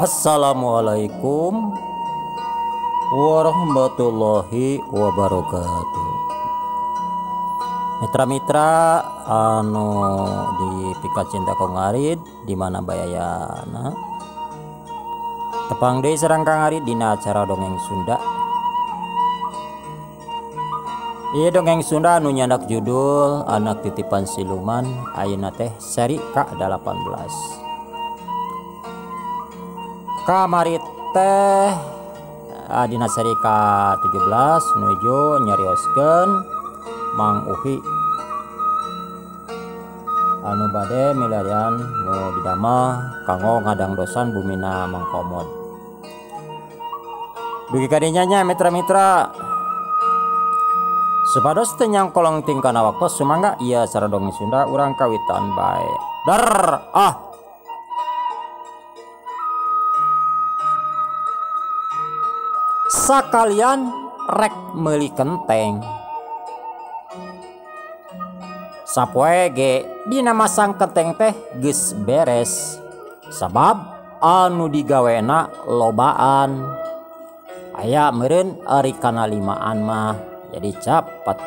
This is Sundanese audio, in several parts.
Assalamualaikum warahmatullahi wabarakatuh. Mitra-mitra anu dipika cinta ku Ngarid di mana bayayana tepang deui sareng Kang Arid dina acara dongeng Sunda. Ieu dongeng Sunda anu nyandak judul Anak Titipan Siluman, ayeuna teh seri ka-18. Kamari teh dina seri ka-17 nuju nyarioskeun Mang Uhi anu bade milarian nu didamel kanggo ngadangdosan bumina Mang Komod. Dugi ka dinya nya mitra-mitra, supados teu nyangkolong tingkana waktos sumangga ieu acara dongeng Sunda urang kawitan bae. Dar ah. Sakalian rek meuli kenteng. Sapoe ge dina masang kenteng teh geus beres, sabab anu digawena lobaan. Aya meureun ari kana limaan mah jadi capet.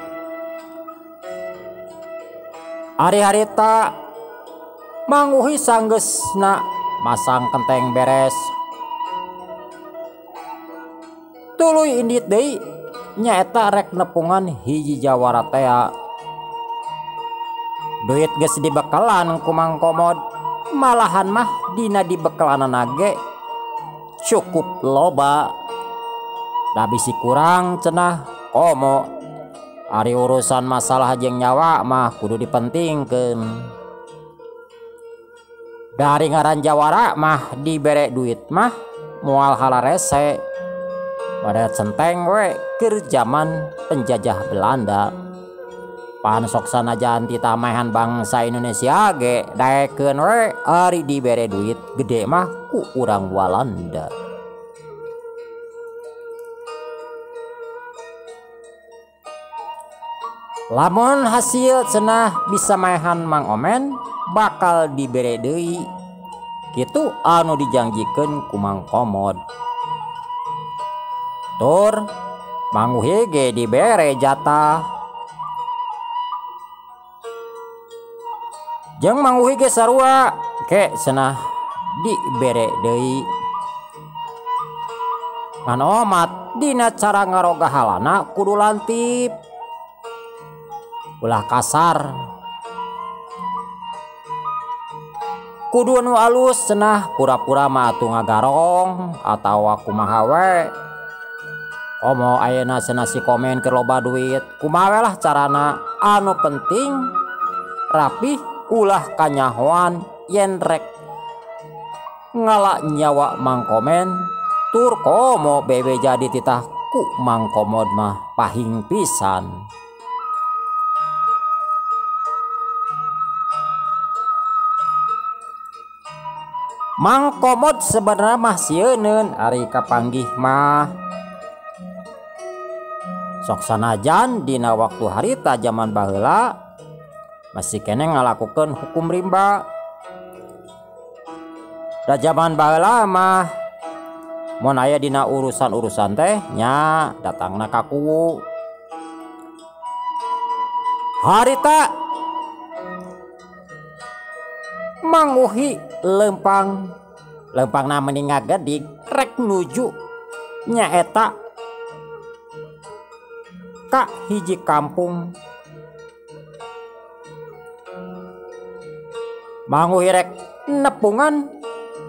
Ari harita Mang Uhi sanggeusna masang kenteng beres, tuluy indit deui nyaeta rek nepungan hiji jawara tea. Duit geus dibekalan ku Mang Komod, malahan mah dina dibekalanana ge cukup loba. Da bisi kurang cenah komo. Ari urusan masalah jeung nyawa mah kudu dipentingkeun. Dari ngaran jawara mah dibere duit mah moal halarese. Pada centeng we keur jaman penjajah Belanda. Pan sok sanajan titamahan bangsa Indonesia ge daekeun we ari dibere duit gede mah ku urang Walanda. Lamun hasil cenah bisa maehan Mang Omen bakal dibere deui. Kitu anu dijangjikeun ku Mang Komod. Tur Mang Uhi ge dibere jatah. Jeung Mang Uhi ge sarua ke cenah dibere deui. Ngan omat dina cara ngarogahalana kudu lantip, ulah kasar, kudu anu alus cenah pura-pura mah atuh ngagarong atawa kumaha we. Komo ayeuna cenah si komen keur loba duit, kumaha we lah carana, anu penting rapih ulah kanyahoan yen rek ngala nyawa Mang Komen. Tur komo bebe jadi titah ku Mang Komod mah pahing pisan. Mang Komod sebenarnya mah sieuneun ari kapanggih mah. Sok sanajan dina waktu harita jaman baheula masih keneh ngalakukeun hukum rimba. Da jaman baheula mah mun aya dina urusan-urusan teh nya datangna ka kuwu. Harita Mang Uhi lempang lempangna meni ngagedig rek nuju nyaeta ka hiji kampung. Mang Uhi rek nepungan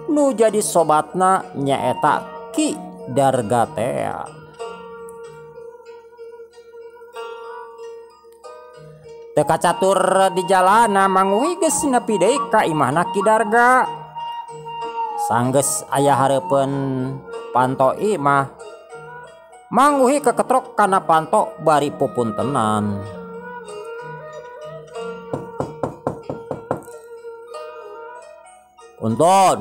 nu jadi sobatna nyaeta Ki Darga tea. Teu kacatur di jalana Mang Uhi geus nepi deui ka imahna Ki Darga. Sanggeus aya hareupeun panto imah, Mang Uhi keketrok kana panto bari pupuntenan. Punten.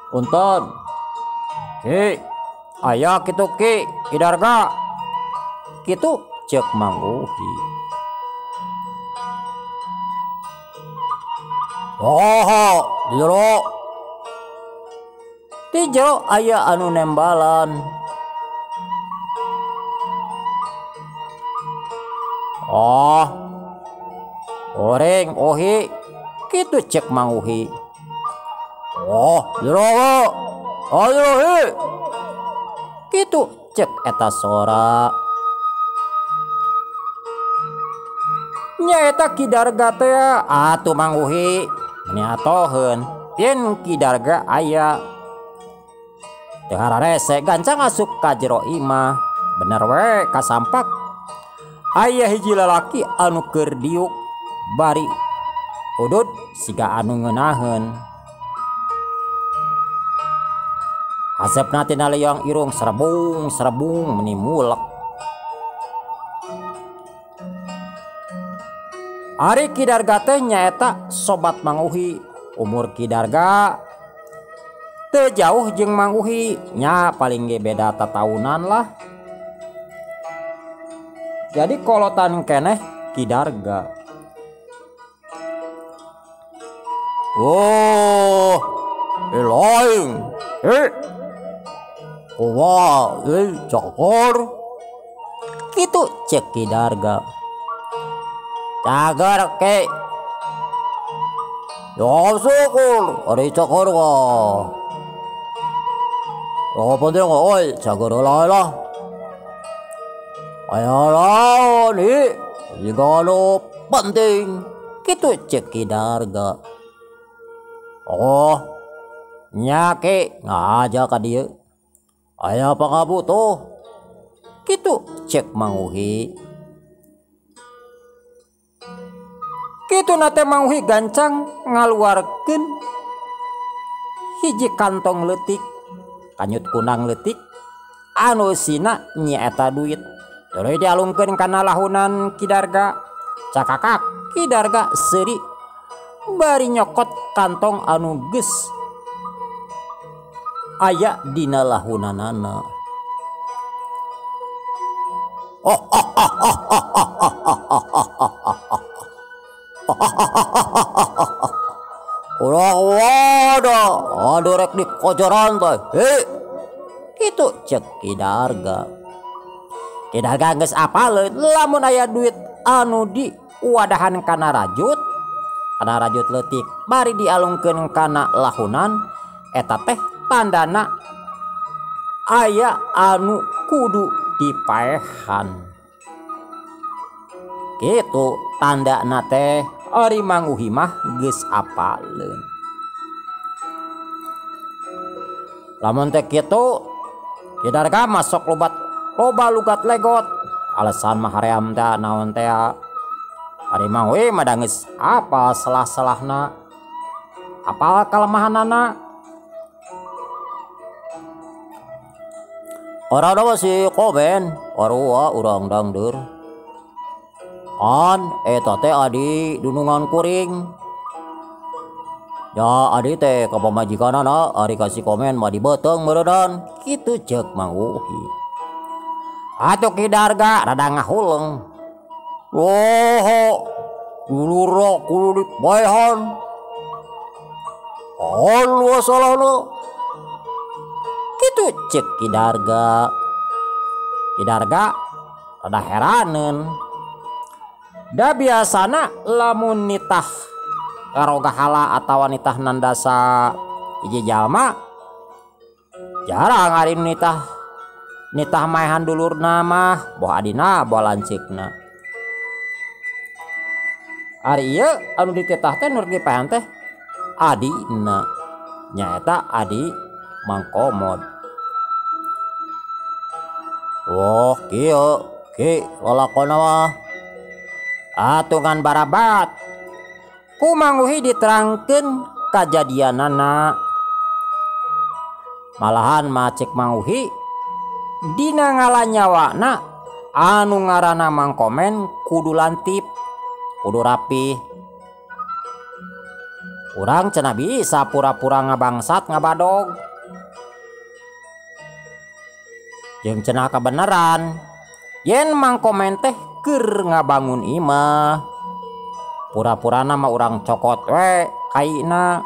Punten. Ki, aya kitu Ki, Ki Darga. Kitu ceuk Mang Uhi. Oh, di jero. Di jero aya anu nembalan. Oh, goreng Uhi, kitu cek Mang Uhi. Oh, jero, ayo hi. Kitu cek eta sora. Nyaeta Ki Darga teh atuh Mang Uhi meni atoheun yen Ki Darga aya. Teu hararese gancang asup ka jero imah. Bener we kasampak aya hiji lalaki anu keur diuk bari udud siga anu ngeunaheun. Hasepna tina leuang irung serebung serebung meni mulek. Ari Ki Darga teh nyaeta sobat Mang Uhi. Umur Ki Darga teu jauh jeung Mang Uhi, nya paling ge beda tataunan lah. Jadi kolotan keneh Ki Darga. Oh, lain. Wah, cakor. Kitu cek Ki Darga. Cager ke. Ya syukur, ari cakor mah. Oh, penting oi, cager lah. Aya laon hi, jiga anu penting. Kitu cek Ki Darga. Oh, nya ke ngaja ka dieu. Aya pangabutuh. Kitu cek Mang Uhi. Kitu na teh Mang Uhi gancang ngaluarkeun hiji kantong leutik, kanyut kunang leutik anu eusina nyaeta duit. Tuluy dialungkeun kana lahunan Ki Darga. Cakakak Ki Darga seuri bari nyokot kantong anu geus aya dina lahunanana. Oh, oh, oh, oh, oh, oh, oh, oh, oh, oh. Urang wadah, aduh rek dikocoran teh. Hei, kitu cek Ki Darga. Ki Darga geus apaleun lamun aya duit anu di wadahan kana rajut leutik bari dialungkeun kana lahunan, eta teh tandana aya anu kudu dipaehan. Kitu tandana teh ari Mang Uhi mah geus apaleun. Lamun teh kitu Ki Darga masuk lobat loba lugat legot. Alasan mah haream teh naon teh. Ari Mang Uhi mah da geus apal salah-salahna, apal kalemahanana. Ora da si komen, arua urang dangdeur. An eta teh adi dunungan kuring. Ya adi teh ka pamajikanana ari kasih komen mah dibeuteung meureundan. Kitu ceuk Mang Uhi. Atuh Ki Darga rada ngahuleng. Loho, dulurna kudu dipaehan. An wasalahna. Kitu ceuk Ki Darga. Ki Darga rada heraneun. Da biasana lamun nitah karogahala atawa nitah nandasa hiji jalma jarang ari nitah maehan dulurna mah, boh adina boh lanceukna. Ari ieu anu dititah teh nu dipaehan teh adina, nyaeta adi Mang Komod. Wah, kieu ki lalakonna mah. Atungan barabat ku Mang Uhi diterangkeun kajadianana. Malahan mah cek Mang Uhi dina ngalanyawana anu ngaranna Mang Komen kudu lantip, kudu rapih. Urang cenah bisa pura-pura ngabangsat ngabadog. Jeung cenah kabeneran yen Mang Komen teh keur ngabangun imah. Pura-purana mah urang cokot we kaina.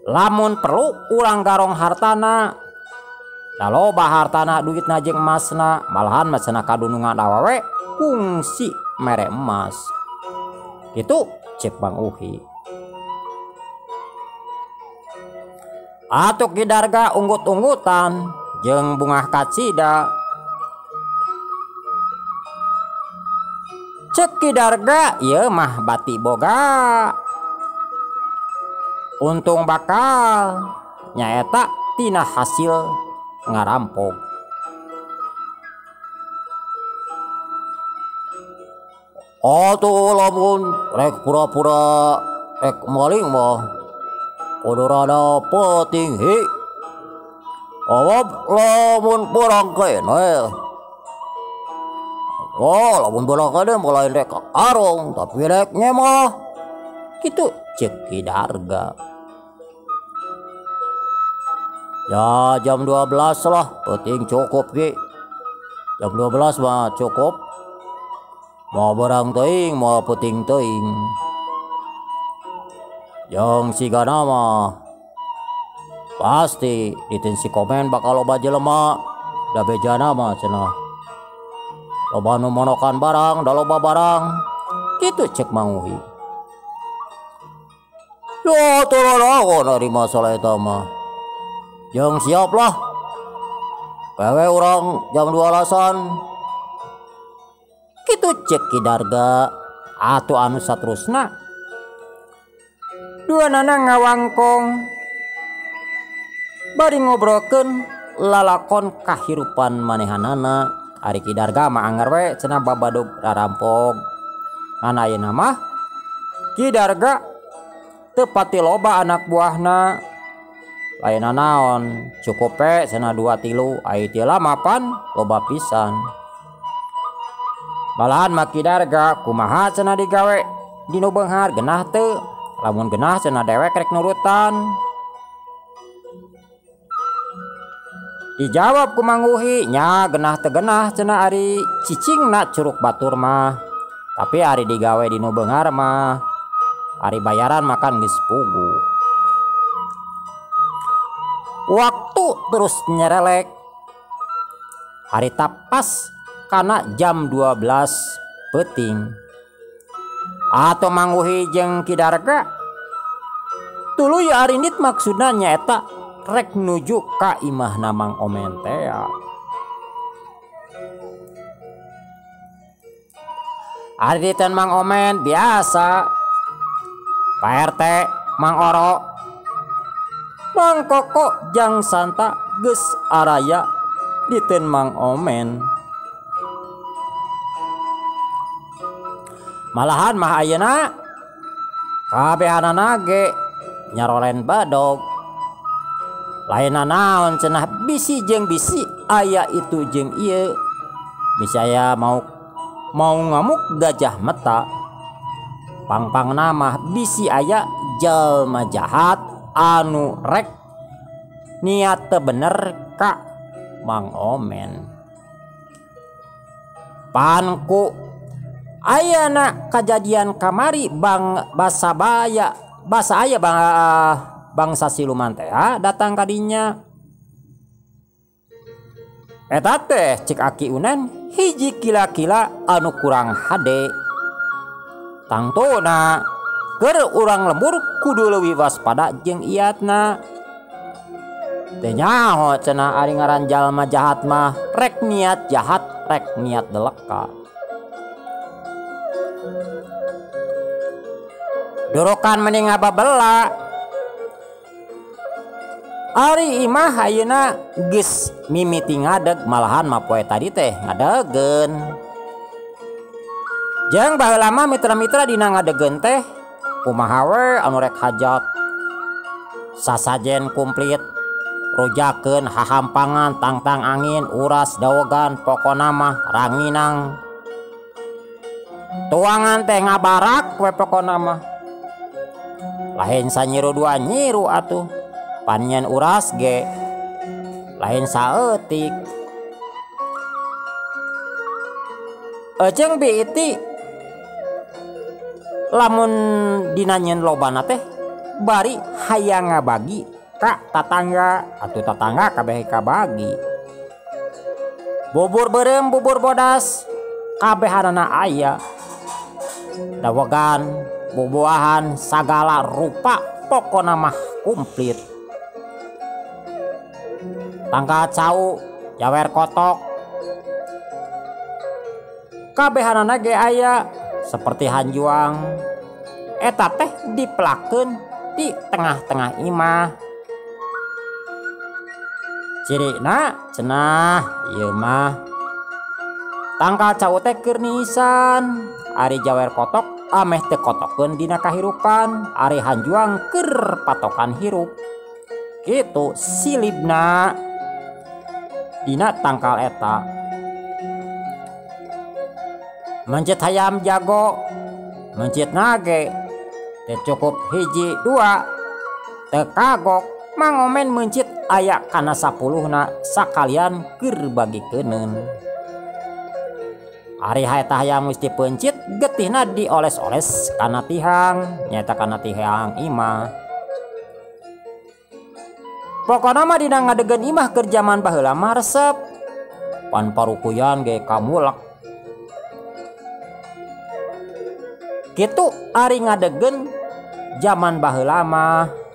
Lamun perlu urang garong hartana. Da loba hartana duitna jeung emasna, malahan mah cenah kadunungan awewe kungsi mere emas. Kitu cek Bang Uhi. Atuh Ki Darga unggut-unggutan jeung bungah kacida. Cek Ki Darga ieu mah bati boga. Untung bakal nyaeta tina hasil ngarampok. Atuh lamun rek pura-pura rek maling mah kudu rada peuting hi. Awab lamun perang keneh. Oh, lamun perang keneh mah lain rek arong tapi rek nyemah. Kitu cek Ki Darga. Ya jam 12 lah, penting cukup ki. Jam 12 mah cukup. Mau berang teuing, mau penting teuing. Yang sigana mah pasti ditensi komen bakal loba jelema. Da bejana mah cenah. Loba nu monokan barang, da loba barang. Kitu cek Mang Uhi. Ya turun ari masalah eta mah. Jeung siap lah. Pewe urang jam 12-an. Kitu cek Ki Darga. Atuh anu saterusna. Dua nana ngawangkong bari ngobrolkeun lalakon kahirupan manehanana. Ari Ki Darga mah anger we cenah babadog rarampok. Ngan ayeuna mah Ki Darga teu pati loba anak buahna. Lain naon cukup pe cenah 2 3 ai teu mapan loba pisan. Malahan mah Ki Darga kumaha cenah digawe dinu beunghar genah teu. Lamun genah cenah dewek rek nurutan. Dijawab ku Mang Uhi nya genah teu genah cenah ari cicingna curug batur mah. Tapi ari digawe dinu beunghar mah ari bayaran makan geus puguh. Waktu terus nyerelek. Harita pas kana jam 12 peuting. Atau Mang Uhi jeung Ki Darga tuluy arindit maksudna nyaeta rek nuju ka imahna Mang Omen tea. Aritan Mang Omen biasa Pak RT, Mang Oro, Mang Koko jang Santa geus araya diten Mang Omen. Malahan mah ayeuna kabehanana ge nyaroren badog. Lainna naon cenah bisi jeung bisi aya itu jeung ieu. Bisi aya mau ngamuk gajah meta. Pangpangna mah bisi aya jalma jahat anu rek niat teu bener ka Mang Omen. Panku ayana kajadian kamari bang basa baya basa aya bang bangsa siluman teh datang kadinya. Eta teh cek Aki Unen hiji kila-kila anu kurang hade. Tangtuna keur urang lembur kudu leuwih waspada jeung iatna. Teu nyaho cenah ari ngaran jalma jahat mah rek niat jahat rek niat deleka. Dorokan mending ngababela. Ari imah ayeuna geus mimiti ngadeg malahan mah poe tadi teh ngadegen. Jeung baheula mah mitra-mitra dina ngadegen teh kumaha we anu rek hajat. Sasajen komplit rujakeun hahampangan tangtang angin uras dawogan pokona mah ranginang. Tuangan teh ngabarak we pokona mah. Lain sanyiru dua nyiru atuh. Panyen uras ge lain saeutik. Ejeng biiti Lamun dina nyeun lobana teh bari hayang ngabagi ka tatangga atuh tatangga kabeh kabagi. Bubur beureum bubur bodas kabehanana aya. Dawegan bubuahan sagala rupa pokona mah komplit. Tangkal cau jawer kotok kabehanana ge aya seperti hanjuang. Eta teh dipelakeun di tengah-tengah imah. Cirina cenah ieu mah tangkal cau teh keur niisan, ari jawer kotok ameh teu kotokeun dina kahirupan, ari hanjuang keur patokan hirup. Kitu silibna dina tangkal eta. Mencit hayam jago, mencit nage teu cukup hiji dua, teu kagok. Mang Omen mencit aya kana 10na sakalian keur bagikeunun. Ari eta hayam geus dipencit getihna dioles-oles kana tihang, nyaeta kana tihang imah. Pokona mah dina ngadegen imah keur jaman baheula mah resep. Pan parukuyan ge kamulek. Kitu ari ngadegen jaman baheula mah.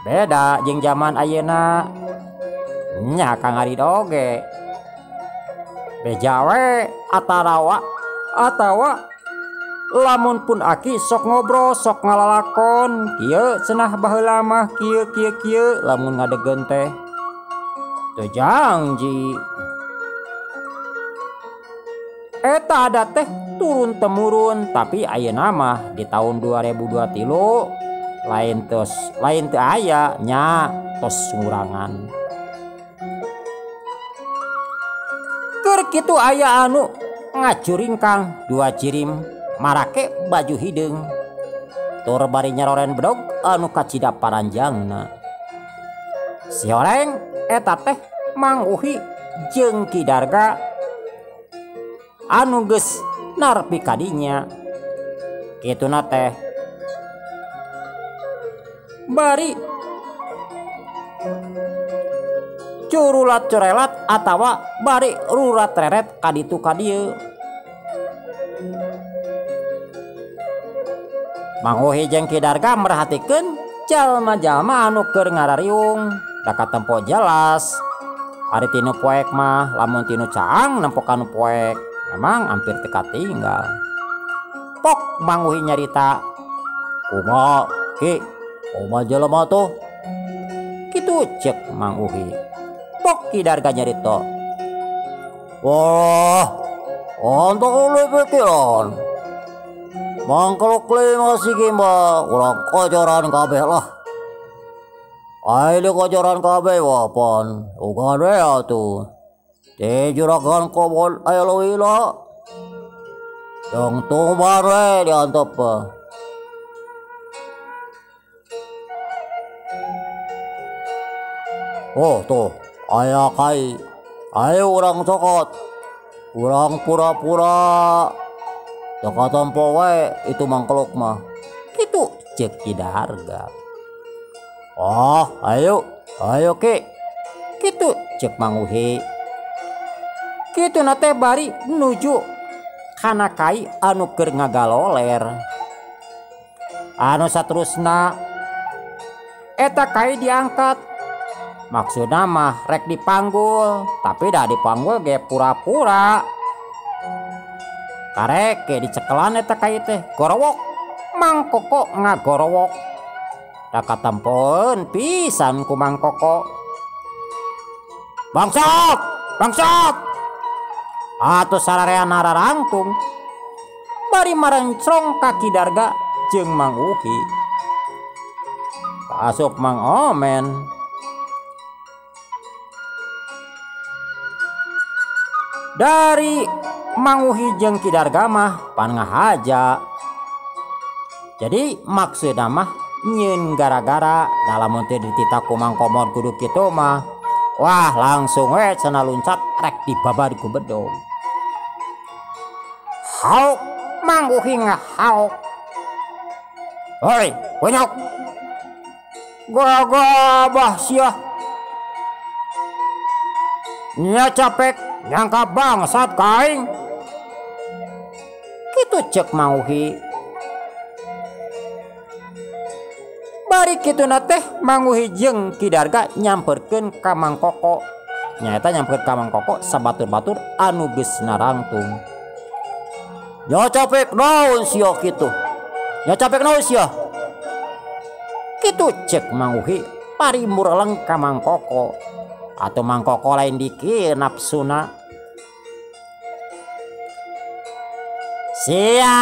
Beda jeung jaman ayeuna. Nya Kang Arid oge. Beja we atarawa atawa lamun pun aki sok ngobrol sok ngalalakon kieu cenah baheula mah kieu kieu kieu lamun ngadegen teh. Teu jangji. Eta adat teh turun temurun tapi ayeuna mah di tahun 2023 lain tos lain teu aya nya tos ngurangan. Keur kitu aya anu ngacuringkang dua cirim marake baju hideung tur bari nyaroren bedog anu kacida paranjangna. Si horeng eta teh Mang Uhi jeung Ki Darga anu geus narpi kadinya. Kituna teh bari curulat corelat atawa bari rurat reret kaditu kadieu. Mang Uhi jeung Ki Darga merhatikeun jalma-jalma anu keur ngarariung da katempo jelas. Ari tinu poek mah lamun tinu caang nempokan poek memang hampir teu katinggal. Pok Mang Uhi nyarita, "Kumaha Ki? Kumaha jelema tuh?" Kitu cek Mang Uhi. Pok Ki Darga nyarita, "Wah, untuk ulu pikiran. Mangkeluk lima sigi mah urang kocoran kabeh lah. Ayo kocoran kabeh wapan ugan we atuh. Di juragan kobon ayo leuwih. Jong tumbar we diantep. Oh tuh aya kai. Ayo urang cokot. Urang pura-pura teu katempo we itu mangkeluk mah." Kitu cek Ki Darga. "Oh, ayo, ayo Ki." Kitu cek Mang Uhi. Kituna teh bari nuju kana kai anu keur ngagaloler. Anu saterusna eta kai diangkat. Maksudna mah rek dipanggul, tapi dah dipanggul ge pura-pura. Karek ge dicekelan eta kai teh gorowok. Mang Koko ngagorowok. Da katempoeun pisan ku Mang Koko. "Bangsat! Bangsat!" Atuh sararea nararangtung. Bari marencrong ka Ki Darga jeung Mang Uhi. Kaasup Mang Omen. Dari Mang Uhi jeung Ki Darga mah pan ngahaja. Jadi maksudna mah nyeun gara-gara lamun teu dititah ku Mang Komod kudu kitu mah. Wah langsung we cenah luncat rek dibabar ku bedog. Hauk Mang Uhi ngahauk. Hoi, kunyuk. Gagabah sia. Nya capek nyangka bangsat kaing. Kitu cek Mang Uhi. Bari kituna teh Mang Uhi jeung Ki Darga nyamperkeun ka Mang Koko. Nyaeta nyamperkeun ka Mang Koko sabatur-batur anu geus narangtung. Nya capek naon sia kitu? Nya capek naon sia? Kitu cek Mang Uhi pari mureleng ka Mang Koko. Atau Mang Koko lain dikir nafsuna. Sia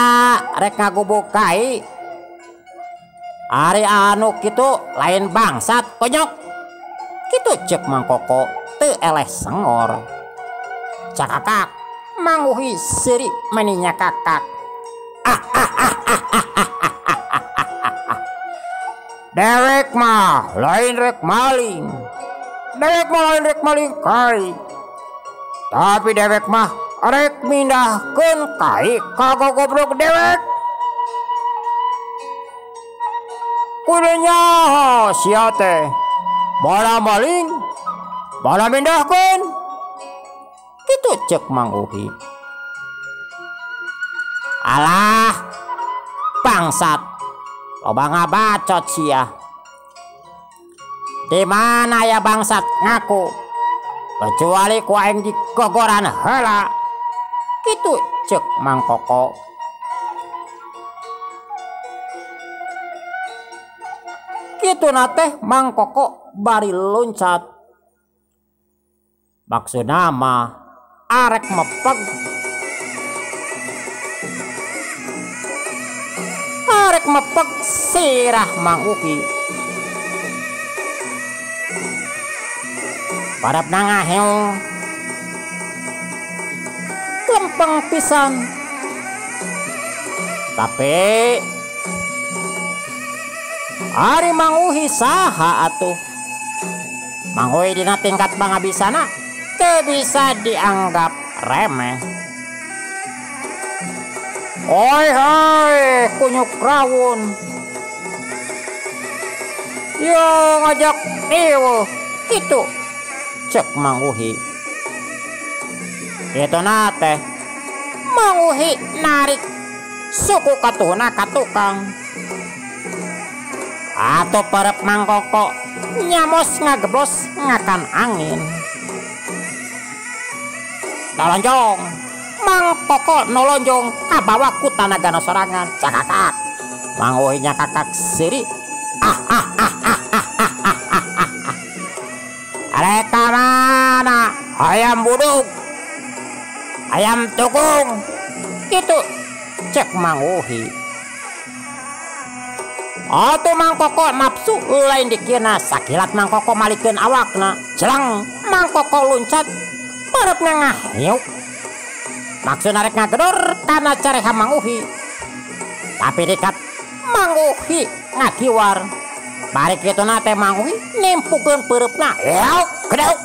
rek ngagubuk kai. Ari anu kitu lain bangsat konyok. Kitu cek Mang Koko teu eleh sengor. Cakakak Mang Uhi seuri meni nyakakak. Ah ah ah ah ah ah ah ah. Dewek mah lain rek maling. Dewek mah lain rek maling kai. Tapi dewek mah rek mindahkeun kai ka gogobrok dewek. Kudu nyaho sia teh. Bala maling, bala mindahkeun. Kitu cek Mang Uhi. Alah, bangsat. Loba ngabacot sia. Di mana ya bangsat ngaku? Kecuali ku aing digogoran heula. Kitu cek Mang Koko. Kituna teh Mang Koko bari loncat. Maksudna mah arek mepeg. Arek mepeg sirah Mang Uhi. Parapna ngaheung. Lempeng pisan. Tapi ari Mang Uhi saha atuh? Mang Uhi dina tingkat pangabisana teu bisa dianggap remeh. Oi hai kunyuk rawun. Yo ngajak ieu kitu cek Mang Uhi. Kituna teh Mang Uhi narik suku katuhna ka tukang. Atau parep Mang Koko nyamos ngageblos ngakan angin. Nolonjong Mang Koko nolonjong kabawa ku tanagana sorangan. Cakakak Mang Uhi nyakakak seuri. Ah ah ah ah ah ah ah ah ah. Arek ka mana hayam buduk, hayam tukung. Kitu cek Mang Uhi. Atuh Mang Koko nafsu lain dikirna. Sakilat Mang Koko malikeun awakna. Jelang Mang Koko luncat parepna ngahiuk. Maksudna rek ngagedor kana careha Mang Uhi. Tapi dikat Mang Uhi ngakiwar. Bari kituna teh Mang Uhi nimpukeun peureupna. Euk gedeuk.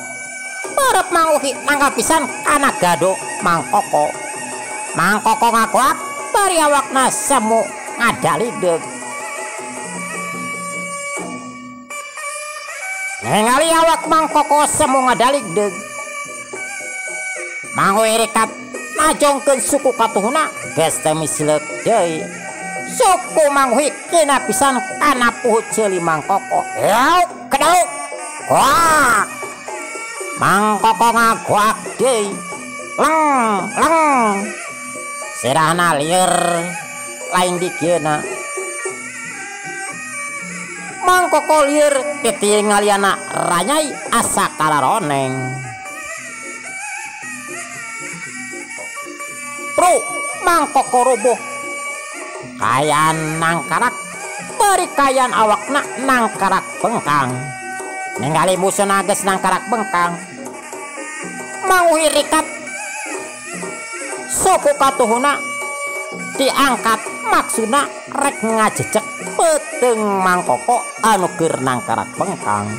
Peureub Mang Uhi nangkal pisan kana gado Mang Koko. Mang Koko ngakuak bari awakna semu ngadalideug. Ningali awak Mang Koko semu ngadaligdeug. Mang Uhi rikat najongkeun suku katuhuna geus teu misileuk deui. Suku Mang Uhi kena pisan kana puhut ceuli Mang Koko. Euk kedeuk. Goak. Mang Koko ngagoak deui. Leng leng. Sirahna lieur lain dikieuna. Mang Koko lieur titingaliana ranyai asa kalaroneng. Pru Mang Koko rubuh. Kayan nangkarak bari kayan awakna nangkarak bengkang. Ningali musuhna geus nangkarak bengkang. Mang Uhi rikat suku katuhuna diangkat maksudna rek ngajejek peuteung Mang Koko anu keur nangkarak bengkang.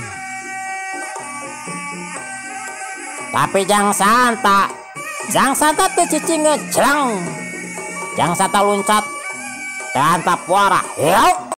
Tapi jang santa teu cicing ngejlang. Jang santa luncat teu antap warah. Euk.